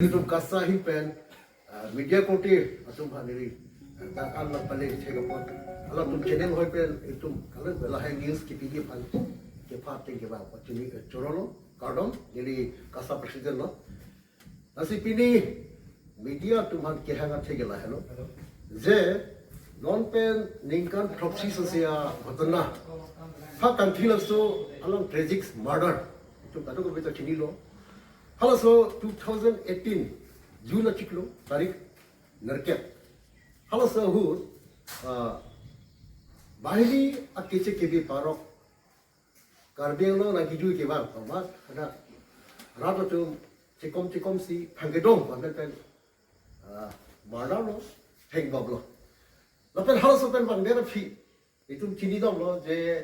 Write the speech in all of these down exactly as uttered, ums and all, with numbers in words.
Itum KASA ahin pen, ah, media korte atum aphan neli, ah, dak an lang pale chek apot. Halatum channel ahoi pen itum kalau lahai news kipiji aphan kepha ateng kevang apot chini, eh, choro lo, kardom, neli KASA president lo. Lasi pini media atum aphan kehang athe ke lahelo. Je non pen ningkan throksi sose aghotona. Ha kangthilangso along tragic murder. Itum kadokave ta chinilo. Halaso two thousand eighteen June achiklo tarik nerkep. Halaso ahut, ah, banghini akeche kebe parok Karbi Anglong nangkejui kevang, amat ada rat atum chikom chikom si thang kedong, amen pen, ah, murder lo, theng bob lo. Lapen halaso pen bang dera phi, itum chini dam lo, je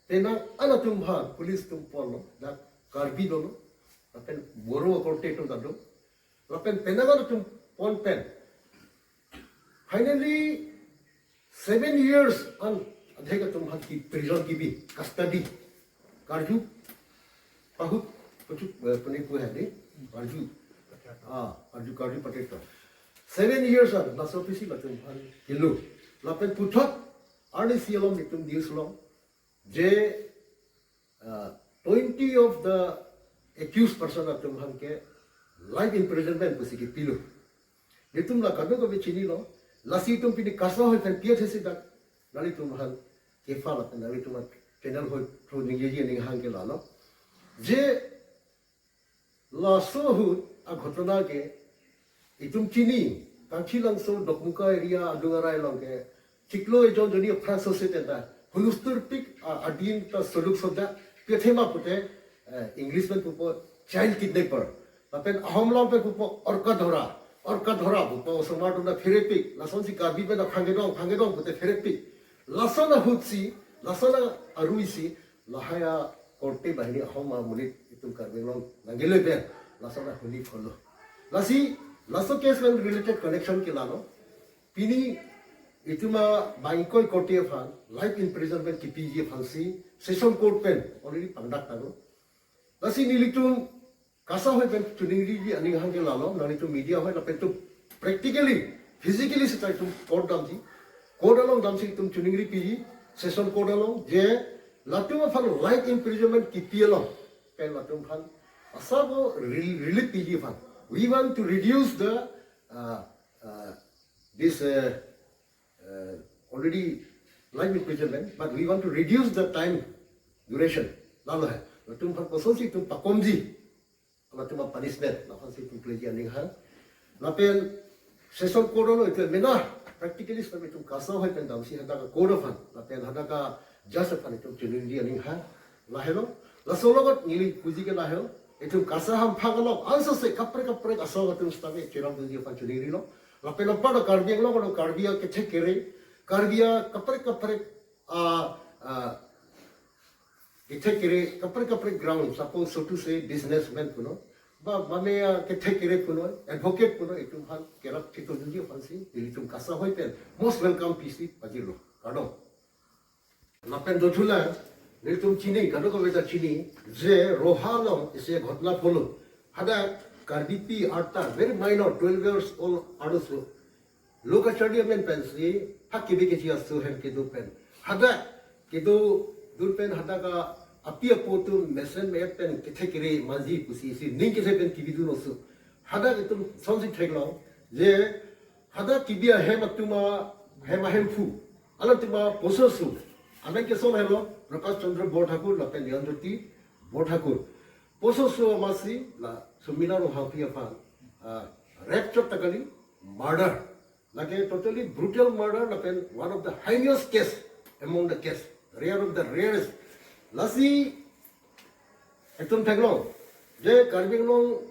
penang an atum aphan, police atum pon lo, dak Karbi dolo, lapen Boro korte atum ta do, lapen penang an atum pon pen. Finally, seven years an adhek atum aphan ke prison kebi, custody. Karju, pahut, pachuk, eh, panipu hadi, karju. Ah, karju, karju patekta. Seven years an, laso pisi latum aphan kelo. Lapen puthot, arnisi along itum news lo. Je, ah, twenty of the accused person atum aphan ke life imprisonment pusi kepilo. Itum la kadokave chinilo, lasi itum pini KASA ahoi pen piat hesi dak, nanglitum aphan kepha lapen nanglitum channel ahoi through ningjeji aning hang ke lalo. Je laso ahut aghotona ke itum chini, Kangthilangso Dokmoka area adung arai along ke chiklo ejon joni aphrang sose pen ta hulusturpik a-, adin ta soluk soda, pi athema pute, eh, English pen pupo child kidnapper. Lapen Ahom along pen pupo orka dhora, orka dhora pupo osomar atum ta pherepik, lasonsi Karbi pen ta phang kedong, phang kedong pute pherepik. Lason ahut si, lason arui si, lahai akorte banghini Ahom amonit itum Karbi Anglong nangkele pen, lason ahuni kholo. Lasi, laso case pen related connection ke lalo. Pini itum abang ingkoi korte aphan, life imprisonment kepiji aphansi, session court pen, already pangdak tanglo. Lasi nelitum KASA ahoi pen chiningriji aning hang ke lalo, nanglitum media ahoi lapen itum practically, physically seta itum court damji, court along damsi itum chiningri piji, session court along, je latum aphan life imprisonment kepi along pen latum aphan asabo rel-, relief piji aphan. We want to reduce the, uh, uh, this, uh, uh, already life imprisonment, but we want to reduce the time duration. Lalo hai. Latum aphan kosonsi itum pakomji. Latum apunishment, laphansi itum kleji aning hang. Lapen session court along itum mena practically seta itum KASA ahoi pen damsi hadak a-court aphan, lapen hadak a-judge aphan itum chiningri aning hang. Lahelo, laso logot neli puji ke lahelo, itum KASA hamphang along, ansose kaprek kaprek asong atum seta ke chiramdunji aphan chiningrilo. Lapen apar Karbi Anglong along Karbi akethe kere, Karbi akaprek kaprek, ah, ah, kethe kere, kaprek kaprek ground, suppose so to say businessman punon, ba mane, ah, kethe kere punon, advocate punon, itum aphan kerap chitodunji aphansi, nelitum KASA ahoi pen most welcome pisi pajirlo. Kardom. Lapen dothulang, nelitum chini, kadokave ta chini, je Roha along isi ghotona pholo. Hadak Karbipi arta, very minor, twelve years old arloso, lo kacharli amen pensi, ha kebe kechi aso ahem kedo pen. Hadak kedodun pen hadak a-api apo atum mesen me-et pen kethe kere manji pusi isi ning kethe pen kebidun oso. Hadak itum sonsi theklong, je hadak kebi ahem atum a-, hem ahemphu, alangtum aposo aso. Amen ke son helo, Prakash Chandra Borthakur lapen Neon Jyoti Borthakur. Poso aso amatsi la Sumila Ronghangpi aphan, ah, rape chot ta kali, murder. Lake totally brutal murder, lapen one of the heinous case among the case, rare of the rarest. Lasi itum theklong, je Karbi Anglong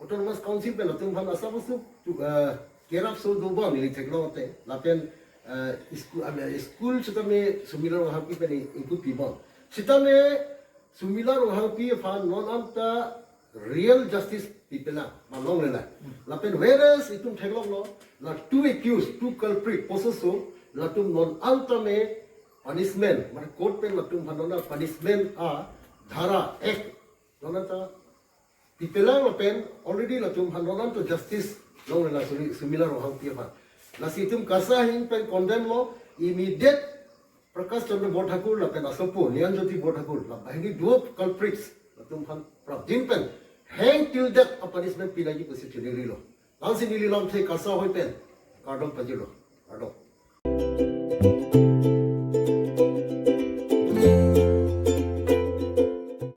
Autonomous Council pen latum aphan asap asuk tu, eh, kerap so dobom neli theklong te, lapen, eh, school, ame, school sitame Sumila Ronghangpi pen ingkut pibom. Sitame Sumila Ronghangpi aphan non anta real justice pipela, ma longlelang. Lapen whereas itum theklonglo, la two accused, two culprit, poso aso, latum non anta me punishment, mane court pen latum aphan non punishment a dhara act, non anta Pipelang lapen already latum aphan ronang to justice long la suri similar rohang pi aphan. Lasi itum KASA ahin pen condemn lo, immediate Prakash Chandra Borthakur lapen asopo Neon Jyoti Borthakur, la banghini duo culprits, latum aphan prapjin pen hang till death a punishment pinagi pusi chuniri lo. Langsi neli lamthe KASA ahoi pen kardom pajirlo. Kardom.